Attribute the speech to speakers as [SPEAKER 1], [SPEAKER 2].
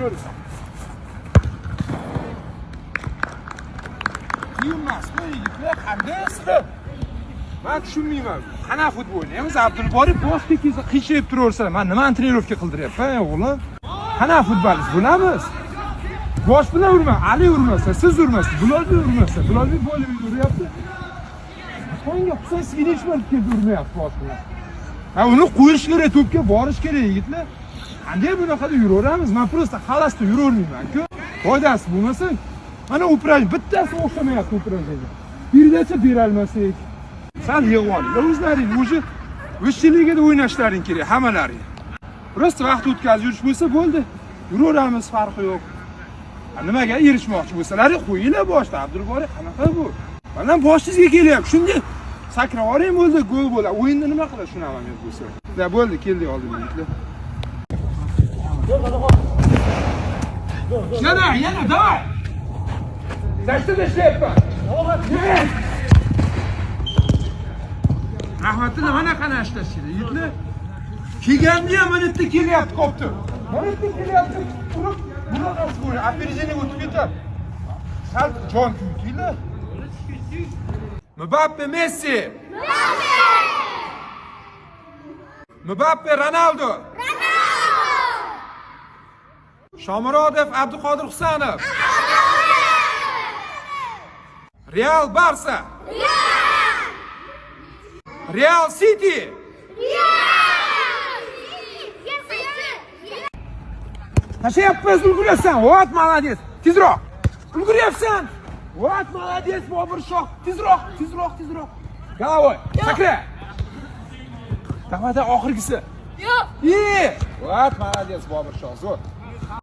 [SPEAKER 1] Yur. Qiyin emasmi, yigitlar? Qanday sizlar? Men tushunmayman. Qanaqa futbol o'ynaymiz? Abdulboriy bosh tekizda qiyshayib turaversalar, men nimani trenirovka qildiryapman, o'g'lim? Qanaqa futbolist bo'lamiz? Bosh bilan urma, Ali urmasa, siz urmasiz, Bilolbek urmasa, Bilolbek bo'lib uryapti. Songa Husan Svinich bo'lib keldi, urmayapti bosh bilan. Ha, uni qo'yish kerak, to'pga borish kerak, yigitlar. Qanday bunaqada yuraveramiz? Men просто xalasda yuravermayman-ku. Foydasi bo'lmasa, mana упражнение bittasi o'xshamayapti упражнение. Передача berolmasak, sal yig'ib olinglar o'zlaring, уже высший ligada o'ynashlaring kerak hammalaring. Просто vaqt o'tkazib yurish bo'lsa bo'ldi. Yuraveramiz, farqi yo'q. Ha, nimaga erishmoqchi bo'lsalaring qo'yinglar boshda. Abdulboriy qanaqa bu? Mana boshingizga kelyapti. Shunday sakrab yuboring bo'ldi, gol bo'ladi. O'yinda nima qiladi shunaqa moment bo'lsa? Da bo'ldi, keldik oldin yigitlar. Yana, yana, давай. Защита ishlayapman. Rahmatilla mana qana ishlash kerak, yigitlar. Kelganda ham mana yerda kelyapti kopti. Mana yerda kelyapti, urib, bunaqasi bo'ladi, опережение o'tib ketadi. Sal jon kuytinglar. Mbappe Messi. Mbappe Ronaldo. Shomurodov Abduqodir Husanov. Real Barsa. Real City. Tashlayapmiz, ulgurasan. Вот молодец. Tezroq. Ulguryapsan. Вот молодец, Bobur Shoh. Tezroq, tezroq, tezroq. Головой. Sakra. Давай, oxirgisi.
[SPEAKER 2] Yo'q.
[SPEAKER 1] И вот молодец, Bobur Shoh. Zo'r.